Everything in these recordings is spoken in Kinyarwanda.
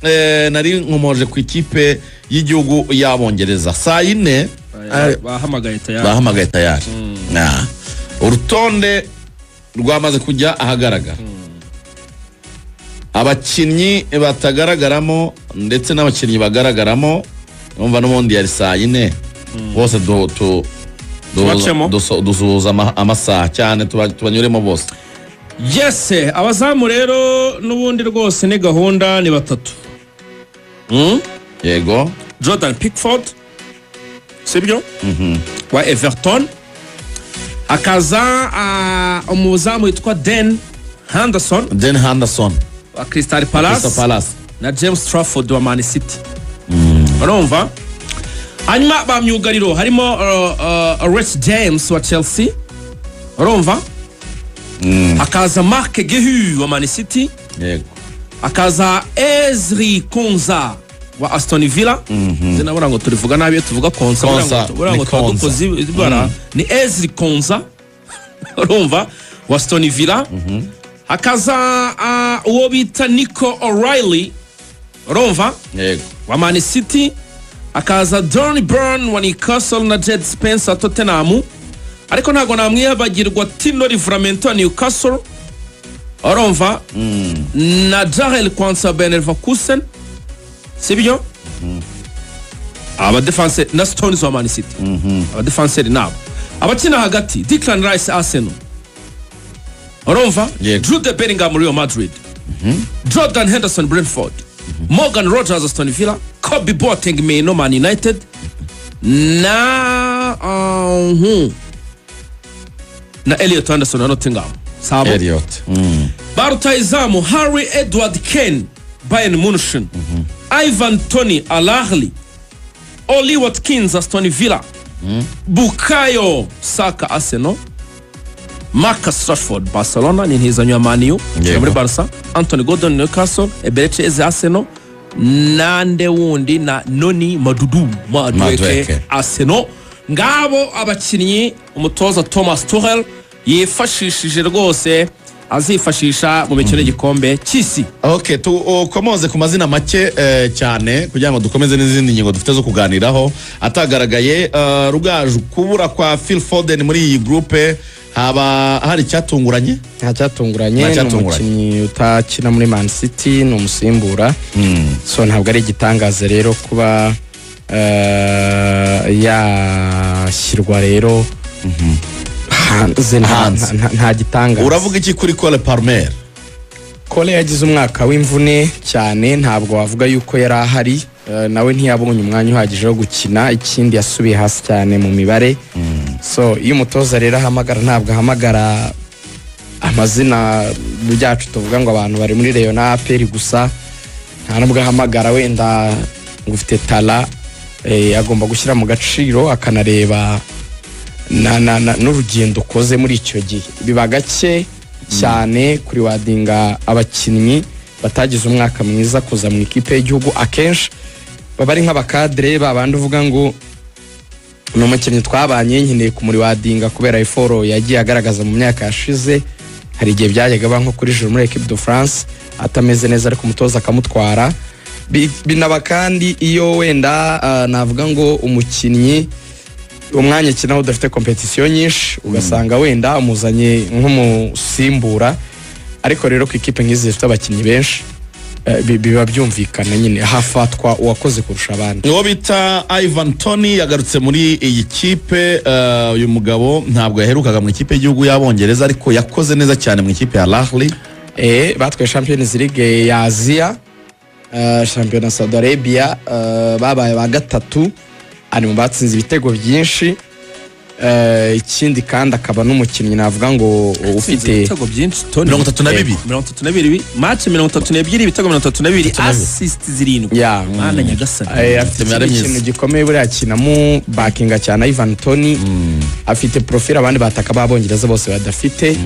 Nari nkomoje ku ikipe y'igihugu y'Abongereza saa 4. Bahamagaye tayari. Bahamagaye tayari. Urutonde rwamaze kujya ahagaragara, abakinnyi batagaragaramo ndetse n'abakinnyi bagaragaramo. Numva n'ubundi yari saa 4 bose Tubacemo. Dusuhuza amasaha cyane, tubanyuremo bose. Yes, abazamu rero n'ubundi rwose ni gahunda, ni batatu. Yego. Jordan Pickford, sibyo, wa Everton. Hakaza umuzamu witwa Dan Henderson Dan Henderson wa Crystal Palace, Crystal Palace, na James Trafford wa Man City, urumva. Hanyuma ba myugariro harimo Reece James wa Chelsea, urumva. Hakaza Marc Guiu wa Man City. Hakaza Ezri Konsa wa Aston Villa. Sinabura ngo turivuga nabi iyo tuvuga Konsa. Konsa, buriya ngo ni tuba Konsa. dukoze ibara. Ni Ezri Konsa, urumva, wa Aston Villa. Hakaza uwo bita Nico O'Reilly, urumva, wa Man City. Hakaza Dan Burn wa Newcastle na Djed Spence wa Tottenham. Ariko ntabwo namwibagirwa Tino Livramento wa Newcastle, urumva, na Jarell Quansah wa Bayer Leverkusen, sibyo? Abadefanse na Stones wa Man City, abadefanseri nabo. Abakina hagati: Declan Rice, Arsenal, urumva, Jude Bellingham, Real Madrid, Jordan Henderson, Brentford, Morgan Rogers, Aston Villa, Kobe Boateng Mainoo, Man United, na na Elliot Anderson wa Nottingham. Sabo. Elliot. Ba rutahizamu: Harry Edward Kane, Bayern Munchen, Ivan Toney, Al Ahly, Ollie Watkins, Aston Villa, Bukayo Saka, Arsenal, Marcus Rashford, Barcelona, ni intizanyo ya Man U muri Barca, Anthony Gordon, Newcastle, Eberechi Eze, Arsenal, nande wundi na Noni Madudu Madueke, Madueke. Arsenal. Ngabo abakinnyi umutoza Thomas Tuchel yifashishije rwose, azifashisha mu mikino y'igikombe cy'isi. Ok, tukomoze ku mazina make cyane kugira ngo dukomeze n'izindi ngingo dufite zo kuganiraho atagaragaye. Rugaju, kubura kwa Phil Foden muri iyi groupe haba hari icyatunguranye? Nta cyatunguranye. Nta Ni cyatunguranye. umukinnyi utakina muri Man City, ni umusimbura, so ntabwo ari igitangaza rero kuba yashyirwa rero hanze. Hanze. Nta gitangaza. Uravuga iki kuri Cole Palmer? Cole yagize umwaka w'imvune cyane, ntabwo wavuga yuko yari ahari. Nawe ntiyabonye umwanya uhagije wo gukina. Ikindi, yasubiye hasi cyane mu mibare. So iyo umutoza rero ahamagara, ntabwo ahamagara amazina byacu tuvuga ngo abantu bari muri Rayon na APR gusa, nta nubwo ahamagara wenda ngo ufite tara. Agomba gushyira mu gaciro, akanareba n'urugendo ukoze muri icyo gihe. Biba gake cyane kuri wadinga abakinnyi batagize umwaka mwiza kuza mu ikipe y'igihugu. Akenshi baba ari nk'abakadere babandi uvuga ngo ni umukinnyi twabanye, nkeneye kumuriwadinga kubera effort yagiye agaragaza mu myaka yashize. Hari igihe byajyaga aba nko kuri Giroud muri Equipe de France atameze neza, ariko umutoza akamutwara. Binaba kandi iyo wenda navuga ngo umukinnyi umwanya akinaho udafite compétition nyinshi, ugasanga wenda umuzanye nk'umusimbura. Ariko rero ku ikipe nk'izi zifite abakinnyi benshi, biba byumvikana nyine, hafatwa uwakoze kurusha abandi. Uwo bita Ivan Toney yagarutse muri iyi kipe. Uyu mugabo ntabwo yaherukaga mu ikipe y'igihugu y'Abongereza, ariko yakoze neza cyane mu ikipe ya Al Ahly. Batwaye Champions League ya Aziya, shampiyona Saudi Arabia, babaye ba gatatu, ari mu batsinze ibitego byinshi. Ikindi kandi akaba n'umukinnyi navuga ngo ufite ibitego byinshi, Tony. 32. 32, match 32, ibitego 32, assist 7. Mana nyagasani! Afite Imibare ikindi myiza. kintu gikomeye, buriya akinamo bakinga cyane. Ivan Toney afite profile abandi bataka b'Abongereza bose badafite.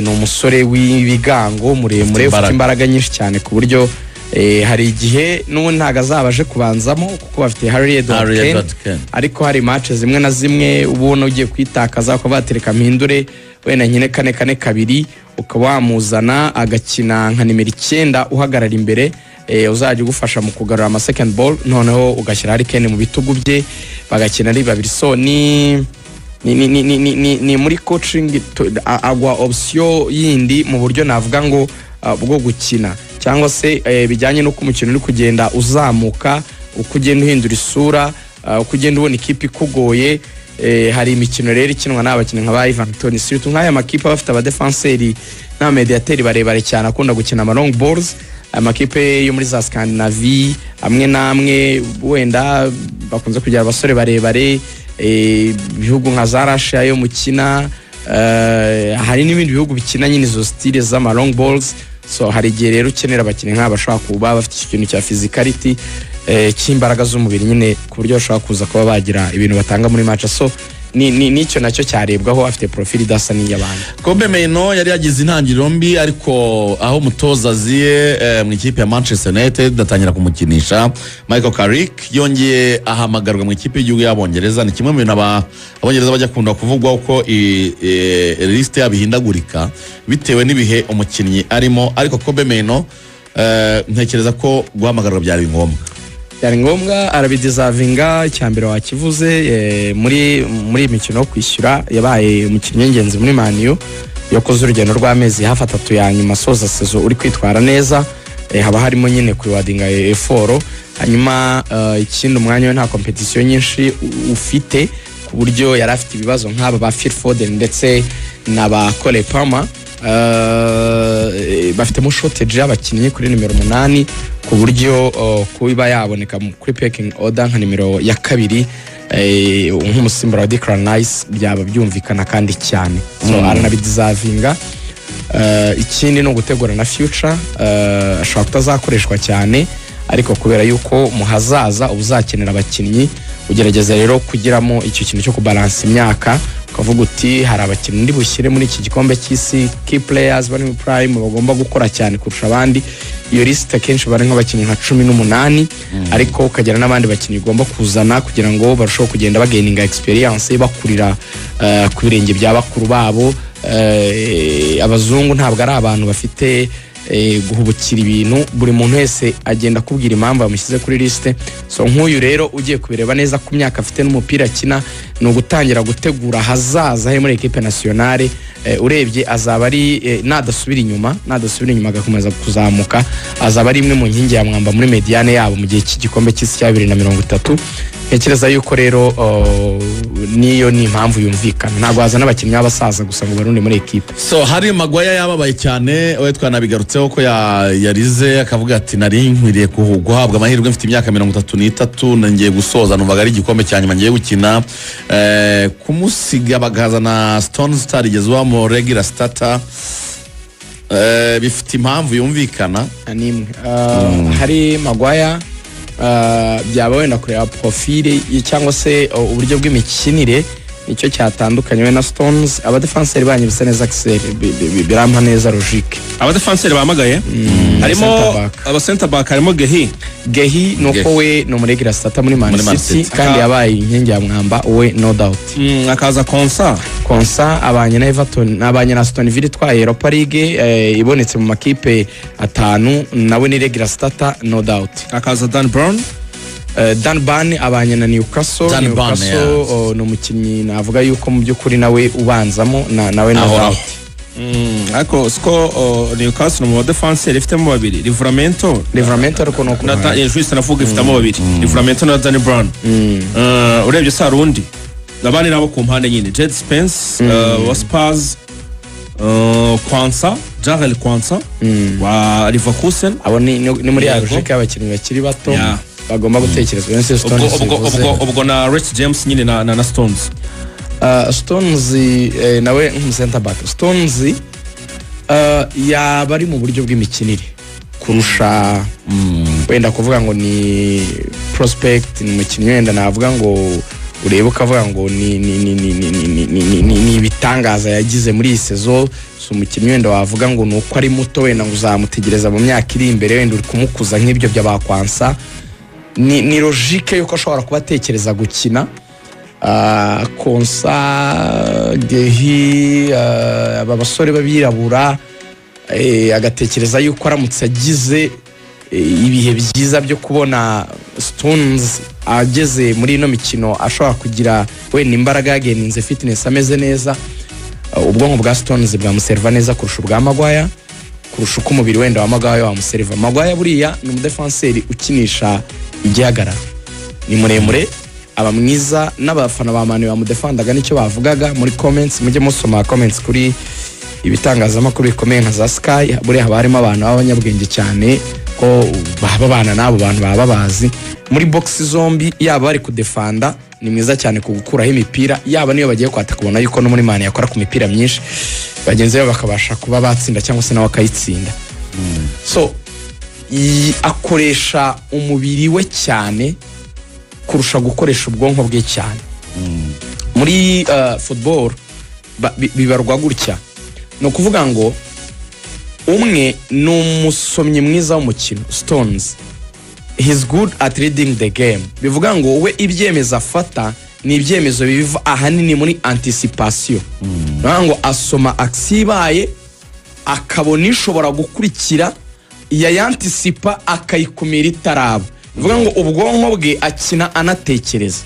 Ni umusore w'ibigango, muremure, ufite imbaraga. imbaraga nyinshi cyane, ku buryo hari igihe n'ubu ntabwo azaba aje kubanzamo kuko bafite Harry Edward Harry Kane. Edward Kane. Ariko hari match zimwe na zimwe ubona ugiye kwitakaza, ukaba watereka mpindure wenda nkine 4-4-2, ukaba wamuzana agakina nka nimero 9 uhagarara imbere. uzajya ugufasha mu kugarura ama second ball, noneho ugashyira Harry Kane mu bitugu bye, bagakina ari babiri. So ni muri coaching agwa option yindi mu buryo navuga ngo bwo gukina, cyangwa se bijyanye n'uko umukino uri kugenda uzamuka, uko ugenda uhindura isura, uko ugenda ubona ikipe ikugoye. Hari imikino rero ikinwa n'abakinnyi nka ba Ivan Toney, surtout nk'aya makipe aba afite abadefanseri n'abamediateri barebare cyane, akunda gukina ama long balls. Amakipe yo muri za Scandinavie amwe n'amwe wenda bakunze kugira abasore barebare, ibihugu nka za Russia yo mukina, hari n'ibindi bihugu bikina nyine izo style z'ama long balls. So hari igihe rero ukenera abakinnyi nk'aba bashobora kuba bafite icyo kintu cya physicality, cy'imbaraga z'umubiri nyine, ku buryo bashobora kuza kuba bagira ibintu batanga muri match. So ni nicyo nacyo cyarebwaho, afite profile idasa n'iy'abandi. Kobbie Mainoo yari yagize intangiriro mbi, ariko aho umutoza aziye mu ikipe ya Manchester United atangira kumukinisha, Michael Carrick yongeye ahamagarwa mu ikipe y'igihugu y'Abongereza. Ni kimwe mu bintu Abongereza bajya kunda kuvugwa uko liste yabo ihindagurika bitewe n'ibihe umukinnyi arimo. Ariko Kobbie Mainoo, ntekereza ko guhamagarwa byari ngombwa. Byari ngombwa, arabideservinga. Icya mbere wakivuze, muri iyi mikino yo kwishyura yabaye umukinnyi w'ingenzi muri Man U. Yakoze urugendo rw'amezi hafi 3 ya nyuma asoza saison uri kwitwara neza, haba harimo nyine kurewardinga effort. Hanyuma ikindi, umwanya we nta competition nyinshi ufite, ku buryo yari afite ibibazo nk'aba ba Phil Foden ndetse na ba Cole Palmer. Bafitemo shortage y'abakinnyi kuri nimero 8, ku buryo kuba yaboneka kuri pecking order nka nimero ya kabiri, nk'umusimbura wa Declan Rice, byaba byumvikana kandi cyane. So aranabideservinga. Ikindi ni ugutegura na future. Ashobora kutazakoreshwa cyane, ariko kubera yuko mu hazaza uba uzakenera abakinnyi, ugerageza rero kugiramo icyo kintu cyo kubalansa imyaka, ukavuga uti hari abakinnyi ndi bushyire muri iki gikombe cy'isi, key players bari muri prime bagomba gukora cyane kurusha abandi. Iyo liste akenshi bari nk'abakinnyi nka 18, ariko ukagira n'abandi bakinnyi ugomba kuzana kugira ngo barusheho kugenda bagaininga experience, bakurira ku birenge bya bakuru babo. Abazungu ntabwo ari abantu bafite guhubukira ibintu, buri muntu wese agenda akubwira impamvu yamushyize kuri liste. So nk'uyu rero ugiye kubireba neza ku myaka afite n'umupira akina, ni ugutangira gutegura ahazaza he muri équipe nationale. Urebye azaba ari nadasubira inyuma agakomeza kuzamuka, azaba ari imwe mu nkingi ya mwamba muri médiane yabo mu gihe cy'igikombe cy'isi cya 2030. Ntekereza yuko rero niyo ni impamvu yumvikana, ntabwo hazana abakinnyi b'abasaza gusa ngo barunde muri ekipe. So Harry Maguire yababaye cyane, we twanabigarutseho ko yarize akavuga ati nari nkwiriye guhabwa amahirwe, mfite imyaka 33, ngiye gusoza, numvaga ari igikombe cya nyuma ngiye gukina. Kumusiga bakazana Stones utarigeze uba mu regular starter, bifite impamvu yumvikana. Nta n'imwe. Hari Maguire, byaba wenda kureba profile ye cyangwa se uburyo bw'imikinire, nicyo cyatandukanye we na Stones. Abadefanseri banyu bisa neza, Axel, birampa neza logique. Abadefanseri bahamagaye harimo Center back. Aba center back harimo Guehi. Guehi ni uko Guehi. we ni umuregular starter muri Man Muri Man City, City. kandi yabaye inkingi ya mwamba we, no doubt. Akaza Konsa. Konsa abanye na Everton, abanye na Aston Villa itwaye Europa League, ibonetse mu makipe atanu, nawe ni regular starter, no doubt. Akaza Dan Burn. Dan Burn abanye na Newcastle. Dan Burn, Newcastle, yeah. oh, ni umukinnyi navuga yuko mu by'ukuri nawe ubanzamo nawe no Ahoraho. doubt. Ariko siko Newcastle mu badefanseri ifitemo babiri, Livramento. Livramento ariko ni uko na Juste navuga ifitemo babiri, Livramento na Dan Burn. Urebye sa rundi abandi nabo ku mpande nyine, Djed Spence wa Spurs, Quansah, Jarell Quansah wa Leverkusen. Abo ni muri ya Yego. logique y'abakinnyi bakiri bato bagomba gutekerezwa. Niyo Ubwo Stones ubwo bivuze. Ubwo na Reece James nyine na Stones. Stones, nawe nk'umu back, Stones yaba ari mu buryo bw'imikinire kurusha wenda kuvuga ngo ni prospect, ni umukinnyi wenda navuga ngo urebe ukavuga ngo ni ibitangaza yagize muri iyi saison. Si umukinnyi wenda wavuga ngo ni uko ari muto, wenda ngo uzamutegereza mu myaka iri imbere, wenda uri kumukuza nk'ibyo bya Quansah. Ni logique yuko ashobora kuba atekereza gukina. Konsa, Guehi, aba basore b'abirabura, agatekereza yuko aramutse agize ibihe byiza byo kubona Stones ageze muri ino mikino, ashobora kugira wenda imbaraga, yagaininze fitness, ameze neza. Ubwonko bwa Stones bwamuseriva neza kurusha ubwa Maguire, kurusha uko umubiri wenda wa Maguire wamuseriva. Maguire buriya ni umudefanseri ukinisha igihagararo, ni muremure, aba mwiza n'abafana ba Man U bamudefandaga, nicyo bavugaga muri comments. Mujye musoma comments kuri ibitangazamakuru bikomeye nka za Sky, buriya haba harimo abantu b'abanyabwenge cyane, ko baba babana n'abo bantu, baba babazi muri box zombi. Yaba bari kudefanda, ni mwiza cyane ku gukuraho imipira, yaba niyo bagiye kwataka, ubona yuko no muri Man U yakora ku mipira myinshi, bagenzi be bakabasha kuba batsinda cyangwa se nawe akayitsinda. So akoresha umubiri we cyane kurusha gukoresha ubwonko bwe cyane. Muri football bibarwa gutya, ni ukuvuga ngo umwe ni umusomyi mwiza w'umukino, Stones, he's good at reading the game, bivuga ngo we ibyemezo afata ni ibyemezo biva ahanini muri anticipation. Ni ukuvuga ngo asoma action ibaye, akabona ishobora gukurikira, yayantisipa akayikumira itaraba. Bivuga ngo ubwonko bwe akina anatekereza.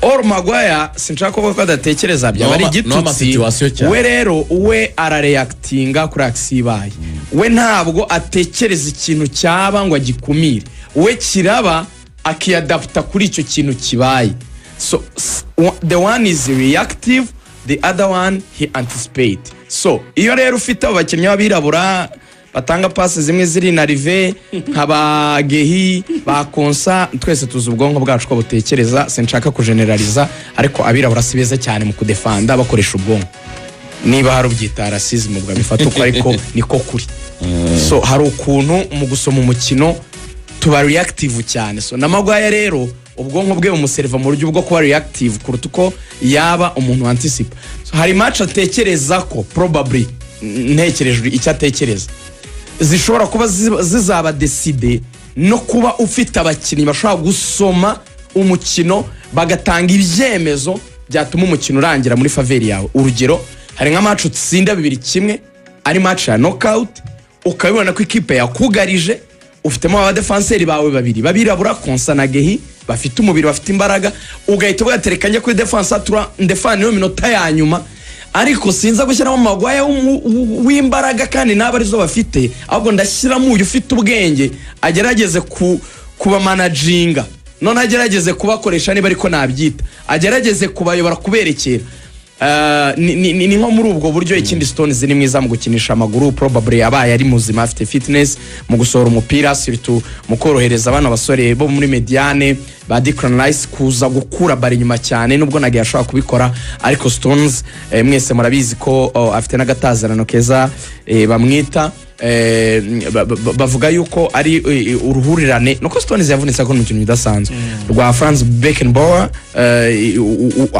Or Maguire, sinshaka kuvuga ko adatekereza, byaba ari No ama igitutsi. situation cyane. We rero, we arareactinga kuri action ibaye. We ntabwo atekereza ikintu cyaba ngo agikumire, we kiraba akiyadaputa kuri icyo kintu kibaye. So the one is reactive, the other one he anticipate. So iyo rero ufite abo bakinnyi b'abirabura batanga pasi zimwe ziri na rive nka ba Guehi, ba Konsa, twese tuzi ubwonko bwacu ko butekereza. Sinshaka kujeneraliza, ariko abirabura si beza cyane mu kudefanda bakoresha ubwonko. Niba hari ubyita racisme, ubwo abifata uko, ariko niko kuri. So hari ukuntu mu gusoma umukino tuba reactive cyane. So na Maguire rero, ubwonko bwe bumuseriva mu buryo bwo kuba reactive kuruta uko yaba umuntu anticipa. So, hari match atekereza ko probably, ntekereje icyo atekereza, zishobora kuba zizaba décidé no kuba ufite abakinnyi bashobora gusoma umukino, bagatanga ibyemezo byatuma umukino urangira muri faveur yawe. Urugero, hari nka match utsinda 2-1, ari match ya knockout, ukabibona ko ikipe yakugarije, ufitemo abadefanseri bawe babiri babirabura, Konsa na Guehi, bafite umubiri, bafite imbaraga, ugahita ugatereka njya kuri défense tura ndefani iyo minota ya nyuma, ariko sinza gushyiramo Maguire w'imbaraga kandi naba arizo bafite, ahubwo ndashyiramo uyu ufite ubwenge, agerageze kubamanajinga, none agerageze kubakoresha, niba ariko nabyita, agerageze kubayobora, kuberekera. Ni nko muri ubwo buryo. Ikindi, Stones ni mwiza mu gukinisha amaguru. Probably yabaye ari muzima, afite fitness mu gusohora umupira, surtout mu korohereza bano basore bo muri médiane ba Declan Rice kuza gukura bari inyuma cyane, nubwo nagiye ashobora kubikora. Ariko Stones, mwese murabizi ko, oh, afite n'agatazerano keza, bamwita, bavuga yuko ari uruhurirane nuko Stones yavunitse, akora umukino udasanzwe rwa Franz Beckenbauer,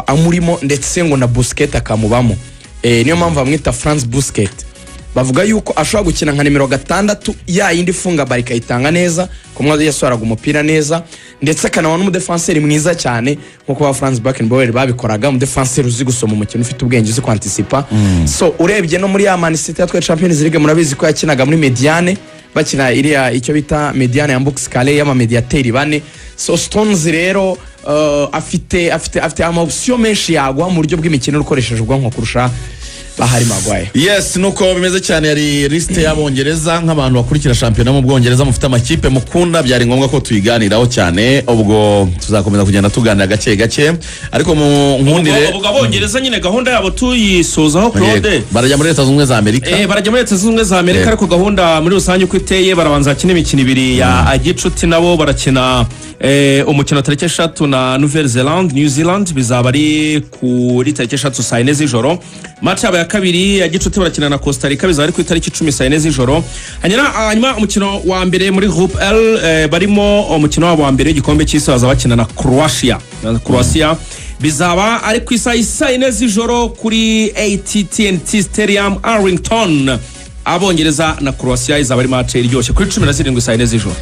amurimo, ndetse ngo na Busquets akamubamo. Niyo mpamvu bamwita Franz Busquets. Bavuga yuko ashobora gukina nka nimero 6, ya yindi ifunga bari ikayitanga neza, kumwe yasohoraga umupira neza, ndetse akanaba n'umudefanseri mwiza cyane nk'uko ba Franz Beckenbauer babikoraga, umudefanseri uzi gusoma umukino, ufite ubwenge, uzi kwantisipa. So urebye no muri ya Man City yatwaye Champions League, murabizi ko yakinaga muri médiane, bakina iriya icyo bita médiane ya box carré y'amamediateri bane. So Stones rero, afite ama option menshi yaguha mu buryo bw'imikino ukoresheje ubwonko kurusha bahari Maguire. Yes, nuko bimeze cyane. Yari liste y'Abongereza. Nk'abantu bakurikira shampiyona mu Bwongereza, mufite amakipe mukunda, byari ngombwa ko tuyiganiraho cyane. Ubwo tuzakomeza kugenda tuganira gake gake, ariko mu nkundire. Ubwo Abongereza nyine gahunda yabo tuyisozaho, Claude. Yego, barajya muri Leta Zunze Ubumwe za Amerika. Barajya muri Leta Zunze Ubumwe za Amerika. Ariko gahunda muri rusange uko iteye, barabanza bakina imikino ibiri ya gicuti. Nabo barakina umukino tariki 3 na Nouvelle Zelande, New Zealand, bizaba ari kuri tariki 3 saa 4 z'ijoro. Match yabo ya kabiri ya gicuti barakina na Costa Rica, bizaba ari ku itariki 10 saa 4 z'ijoro. Hanyuma umukino wa mbere muri Group L, barimo umukino wabo wa mbere w'igikombe cy'isi, baza bakina na Croatia. Na Croatia bizaba ari ku isaha saa 4 z'ijoro kuri AT&T Stadium Arlington. Abongereza na Croatia izaba ari match iryoshye kuri 17 saa 4 z'ijoro.